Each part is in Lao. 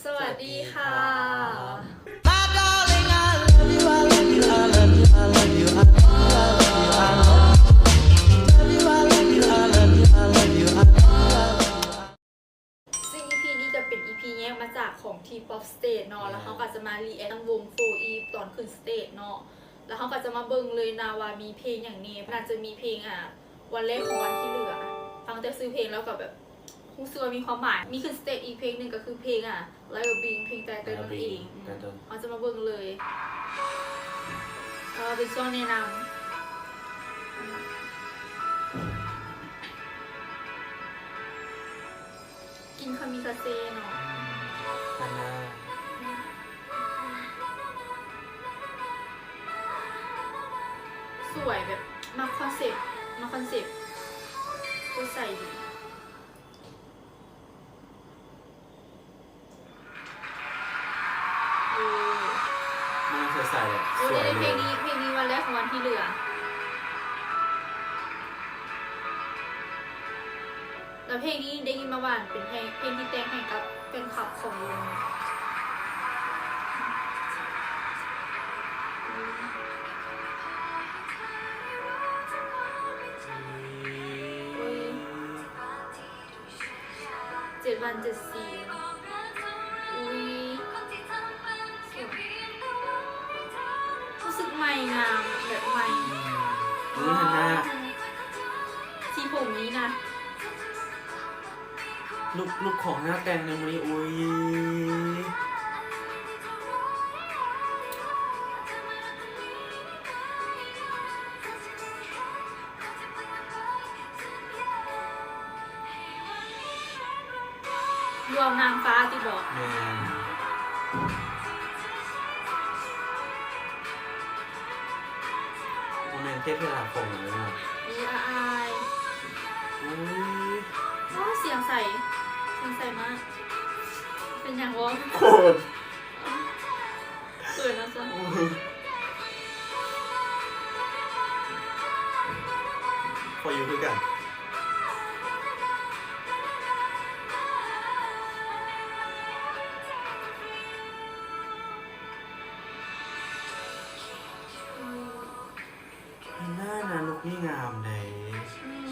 ສະຫວັດດີຄ່ະ. ຊຶ່ງອີພີນີ້ຈະເປັນອີພີແຍກມາຈາກຂອງ T-pop Stage ເນາະ, ແລ້ວເຮົາກໍຈະມາ react ນຳວົງ Four Eve ຕອນຂຶ້ນ stage ເນາະ, ແລ້ວເຮົາກໍຈະມາເບິ່ງເລີຍນະວ່າມີເພງຫຍັງແດ່. ໜ້າຈະມີເພງ ອ່າ ວັນແລກຂອງວັນທີ່ເຫຼືອ. ຟັງແຕ່ຊື່ເພງແລ້ວກໍແບບ ຮູ້ສຶກວ່າມີຄວາມໝາຍ. ມີຂຶ້ນ stage ອີກເພງໜຶ່ງກໍຄືເພງ Liar Bing ເພງ Title ນັ້ນເອງ. ອືມ ເຮົາຈະມາເບິ່ງເລີຍ. ເອີ ເປັນຊ່ວງແນະນຳ. ກິນຄາມິຄາເຊເນາະ. ອືມ ຄານາ ສວຍ ແບບມັກຄອນເຊັບ ມັກຄອນເຊັບ ສດໃສດີ. ເອີ ມັນໃສໆ ແຫຼະ ເອີ ສວຍເລີຍ. ເພງນີ້ ເພງນີ້ວັນແລກຂອງວັນທີ່ເຫຼືອ. ແລ້ວເພງນີ້ໄດ້ຍິນມາວ່າເປັນເພງ ເພງທີ່ແຕ່ງໃຫ້ກັບແຟນຄລັບຂອງວົງ. ເຈັດວັນເຈັດຊີນ. ອຸ້ຍ ສວຍ ຮູ້ສຶກໃໝ່ງາມ ແບບໃໝ່. ອືມ ອຸ້ຍ ຫັ້ນນະ ສີຜົມນີ້ນະ ລຸກ ລຸກຂອງໜ້າແຕ່ງໃນມື້ນີ້ ອຸ້ຍ. ລວມນາງຟ້າຕິເບາະ. ແມ່ນ ບໍ່ແມ່ນເທບເທລາຄົງເລີຍ. ອຸ້ຍ ອາອາຍ ອຸ້ຍ ໂອ້ ສຽງໃສ ສຽງໃສມາກ. ເປັນຫຍັງບໍ່? ໂຄດ ເຂີນແລ້ວຊັ້ນ. ຂ້ອຍຢູ່ຄືກັນ. ໜ້ານາລຸກນີ້ງາມເດ້. ອືມ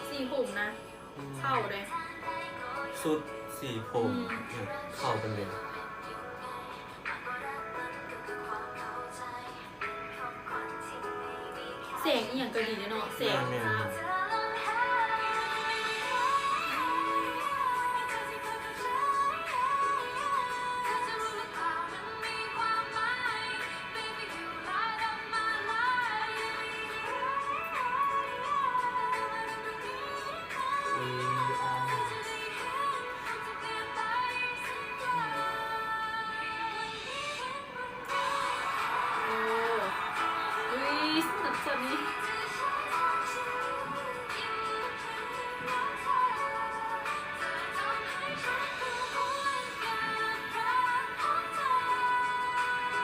ສີຜົມນະ. ອືມ ເຂົ້າເດ້ ຊຸດ ສີຜົມ ອືມ ເຂົ້າກັນເລີຍ. ແສງອີ່ຫຍັງກໍດີເນາະ ແສງ ແມ່ນໆ ໂອ້ ອຸ້ຍ ສັບສົນນີ້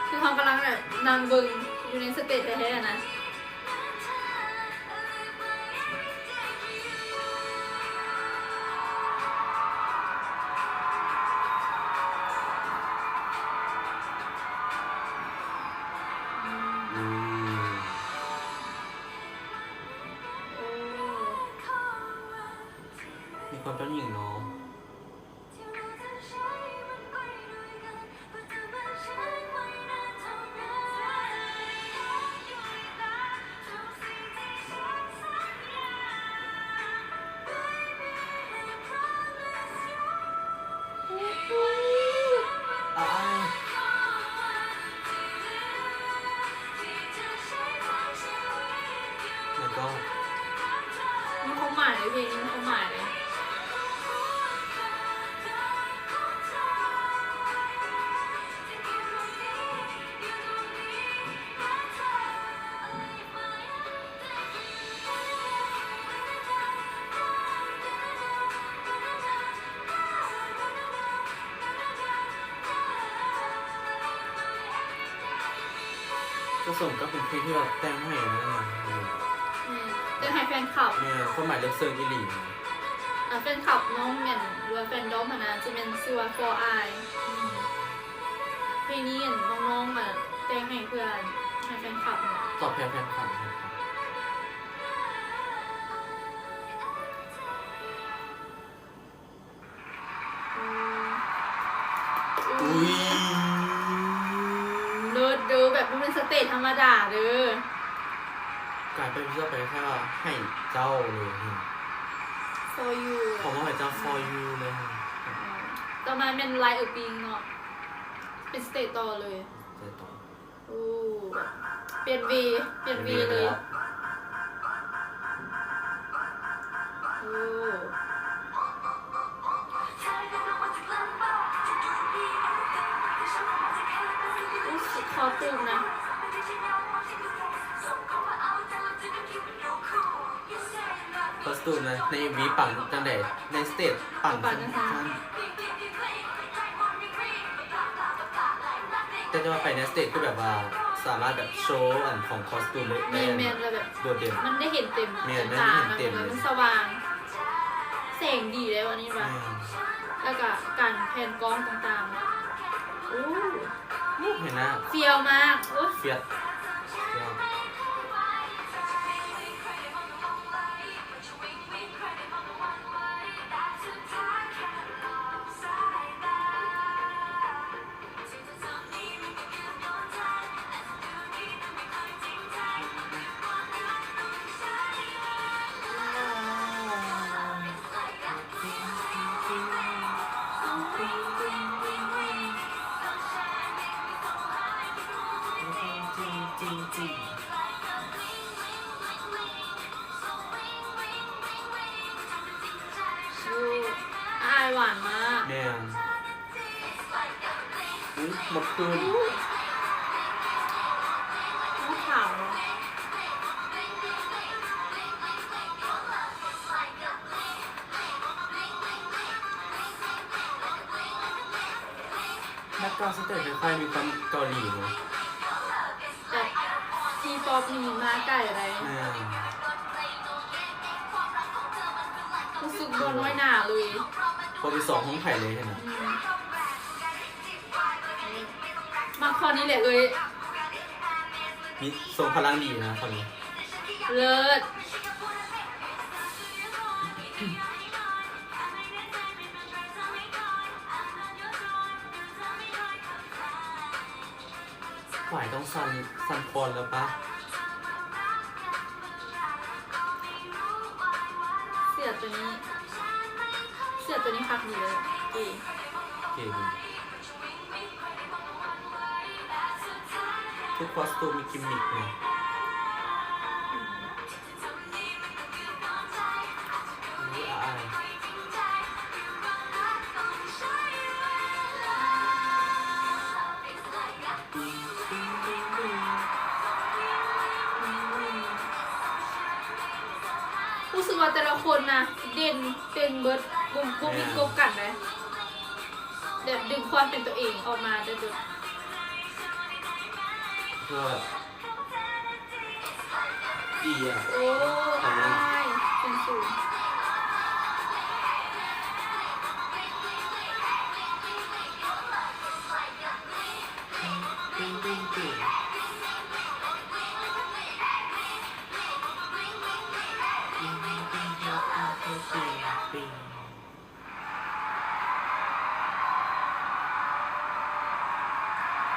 ຄືເຮົາກຳລັງແບບນັ່ງເບິ່ງຢູ່ໃນສະເຕຈແທ້ໆນະ. ອືມ ໂອ້ ມີຄວາມເຈົ້າຍິງເນາະ. ແລ້ວກໍ ມີຄວາມໝາຍເລີຍ ເພງນີ້ມີຄວາມໝາຍເລີຍ. ກໍສົມກັບເປັນເພງທີ່ແບບແຕ່ງໃຫ້ນັ້ນນະ. ອືມ ແຕ່ງໃຫ້ແຟນຄລັບ. ແມ່ນ ຄວາມໝາຍເລິກເຊິ່ງອີ່ຫຼີ. ແລ້ວແຟນຄລັບນ້ອງແມ່ນ ຫຼືວ່າແຟນດອມຫັ້ນນະ ຈະແມ່ນຊື່ວ່າ Four Eye. ເພງນີ້ອັນນ້ອງໆ ມາແຕ່ງໃຫ້ເພື່ອໃຫ້ແຟນຄລັບເນາະ ຕອບແທນແຟນຄລັບ. ອືມ ອຸ້ຍ ເລີດເດີ ແບບບໍ່ແມ່ນສະເຕດທຳມະດາເດີ ກາຍເປັນເພື່ອໄປແຄ່ໃຫ້ເຈົ້າເລີຍ For you ຂໍມອບໃຫ້ເຈົ້າ For you ເລີຍ. ອືມ ຕໍ່ມາແມ່ນ Like a Bling ເນາະ ເປັນສະເຕດຕໍ່ເລີຍ ສະເຕດຕໍ່. ໂອ້ ແບບປ່ຽນເວ ປ່ຽນເວເລີຍ ປ່ຽນເວໄປແລ້ວ. ໂອ້ ໂອ້ ຄອສຕູມນະ ຄອສຕູມນະ ໃນເອັມວີປັງຈັ່ງໃດ ໃນສະເຕດປັງ ປັງຈັ່ງຊັ້ນ. ແຕ່ຈະວ່າໄປໃນສະເຕດຄືແບບວ່າສາມາດແບບໂຊອັນຂອງຄອສຕູມໄດ້ ແມ່ນໆ ແລ້ວແບບໂດດເດັ່ນ ມັນໄດ້ເຫັນເຕັມ ແມ່ນ ມັນໄດ້ເຫັນເຕັມ ແລ້ວມັນສະຫວ່າງ ແສງດີແລ້ວອັນນີ້ວ່າ ແມ່ນ ແລ້ວກະການແພນກ້ອງຕ່າງໆ ໂອ້ ເຫັນນະ ຟຽວມາກ ໂອ້ຍ ຟຽດ ຟຽວ. ໂອ້ ອ້າຍຫວານມາກ ແມ່ນ. ອຸ້ຍ ໝົດຄືນ ອຸ້ຍ ຂາວເນາະ. ແບັກກຣາວສະເຕດຄ້າຍໆ ມີຄວາມເກົາຫຼີເນາະ ແບບທີປັອບນີ້ມາໄກໄດ໋ ແມ່ນ ຮູ້ສຶກບໍ່ນ້ອຍໜ້າເລີຍ ບໍ່ໄປສອງຫ້ອງໃຜເລີຍຫັ້ນນະ ອືມ ມັກຂໍ້ນີ້ແຫຼະເອີຍ ມີ ຊົງພະລັງດີນະຂໍ້ນີ້ ເລີດ. ຫວາຍ ຕ້ອງສັ່ນ ສັ່ນຄອນແລ້ວປະ? ເສື້ອໂຕນີ້ ເສື້ອໂຕນີ້ຄັກດີເລີຍ ເກ ເກດີ. ທຸກຄອສຕູມມີກິມມິກເນາະ. ຮູ້ສຶກວ່າແຕ່ລະຄົນນະ ເດັ່ນເປັນເບິດ ບໍ່ ບໍ່ມີກົບກັນເລີຍ ແບບດຶງຄວາມເປັນຕົວເອງອອກມາໄດ້ເບິດ. ເພື່ອ ອີ່ ໂອ້ ອາຍ ສູງໆ.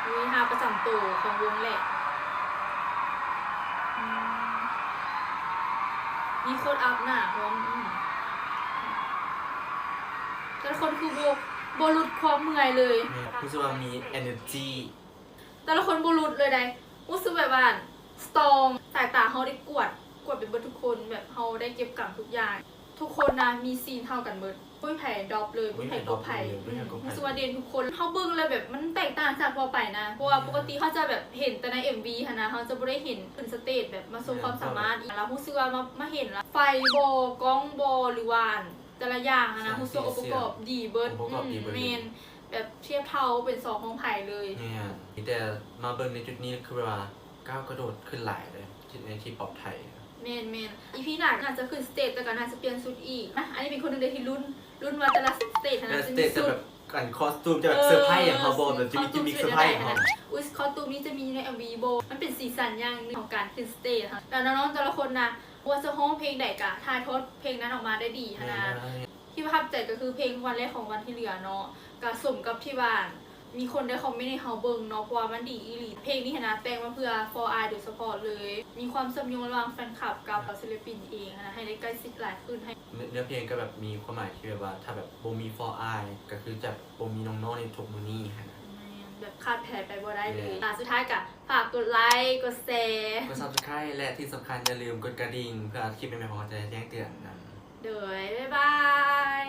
ມີທ່າປະຈຳໂຕຂອງວົງແຫຼະ ອືມ ມີໂຄດອັບໜ້າພ້ອມ ອືມ ແຕ່ລະຄົນຄືບໍ່ ບໍ່ຫຼຸດຄວາມເມື່ອຍເລີຍ ແມ່ນ ຮູ້ສຶກວ່າມີເອເນີຈີ ແຕ່ລະຄົນບໍ່ຫຼຸດເລີຍໃດ໋ ຮູ້ສຶກແບບວ່າສະຕອງ ສາຍຕາເຮົາໄດ້ກວດ ກວດໄປເບິດທຸກຄົນ ແບບເຮົາໄດ້ເກັບກຳທຸກຢ່າງ ທຸກຄົນນະມີຊີນເທົ່າກັນເບິດ ບໍ່ມີໃຜດຣອບເລີຍ ບໍ່ມີໃຜຕົກໃຜ ບໍ່ມີໃຜຕົກໃຜ ອືມ ຮູ້ສຶກວ່າເດັ່ນທຸກຄົນ ເຮົາເບິ່ງແລ້ວແບບມັນແຕກຕ່າງຈາກທົ່ວໄປນະ ເພາະວ່າ ແມ່ນ ປົກກະຕິເຮົາຈະແບບເຫັນແຕ່ໃນເອັມວີຫັ້ນນະ ເຮົາຈະບໍ່ໄດ້ເຫັນຂຶ້ນສະເຕດແບບມາໂຊຄວາມສາມາດ ແມ່ນ ອີ່ຫຍັງ ແລ້ວຮູ້ສຶກວ່າມາ ມາເຫັນລະ ໄຟບໍ ກ້ອງບໍ ຫຼືວ່າອັນ ແຕ່ລະຢ່າງຫັ້ນນະ ແສງ ຮູ້ສຶກວ່າອົງປະກອບດີເບິດ ອົງປະກອບດີເບິດ ອືມ ແມ່ນ ແບບທຽບເທົ່າເປັນສອງຂອງໃຜເລີຍ ແມ່ນ ມີແຕ່ມາເບິ່ງໃນຈຸດນີ້ຄືແບບວ່າກ້າວກະໂດດຂຶ້ນຫຼາຍເລີຍ ທີ່ ໃນທີ່ປອບໄທ ແມ່ນໆ ອີພີໜ້າໜ້າຈະຂຶ້ນສະເຕດ ແຕ່ກໍໜ້າຈະປ່ຽນຊຸດອີກນະ ອັນນີ້ເປັນຄົນໜຶ່ງເດ້ທີ່ລຸ້ນ ລຸ້ນວ່າແຕ່ລະສະເຕດຫັ້ນນະ ແຕ່ລະສະເຕດຈະມີຊຸດ ແບບ ອັນຄອສຕູມຈະແບບເຊີໄພຫຍັງເຮົາບໍ່ ແບບຈະມີກິມມິກເຊີໄພຫຍັງເຮົາ ອຸ້ຍຄອສຕູມນີ້ຈະມີຢູ່ໃນເອັມວີບໍ່ ມັນເປັນສີສັນຢ່າງໜຶ່ງຂອງການຂຶ້ນສະເຕຈຫັ້ນ ແລ້ວນ້ອງໆແຕ່ລະຄົນນະ ບໍ່ວ່າຈະຮ້ອງເພງໃດກະຖ່າຍທອດເພງນັ້ນອອກມາໄດ້ດີຫັ້ນນະ ທີ່ປະທັບໃຈກໍຄືເພງວັນແລກຂອງວັນທີ່ເຫຼືອເນາະ ກະສົມກັບທີ່ວ່າມີຄົນໄດ້ຄອມເມັນໃຫ້ເຮົາເບິ່ງເນາະ ເພາະວ່າມັນດີອີ່ຫຼີ ເພງນີ້ຫັ້ນນະແຕ່ງມາເພື່ອ For I ໂດຍສະເພາະເລີຍ ມີຄວາມເຊື່ອມໂຍງລະຫວ່າງແຟນຄລັບກັບສິນລະປິນເອງຫັ້ນນະ ໃຫ້ໄດ້ໃກ້ຊິດຫຼາຍຂຶ້ນ ໃຫ້ ເນື້ອເພງກໍແບບມີຄວາມໝາຍທີ່ແບບວ່າ ຖ້າແບບບໍ່ມີ For I ກໍຄືຈະບໍ່ມີນ້ອງໆໃນທຸກມື້ນີ້ຫັ້ນນະ ແມ່ນ ແບບຂາດໃຜໄປບໍ່ໄດ້ເລີຍ ອ່າ ສຸດທ້າຍກໍຝາກກົດໄລ ກົດແຊ ກົດ Subscribe ແລະທີ່ສຳຄັນຢ່າລືມກົດກະດິ່ງ ເພື່ອຄລິບໃໝ່ໆຂອງເຮົາຈະໄດ້ແຈ້ງເຕືອນນຳ ໂດຍ ບາຍບາຍ.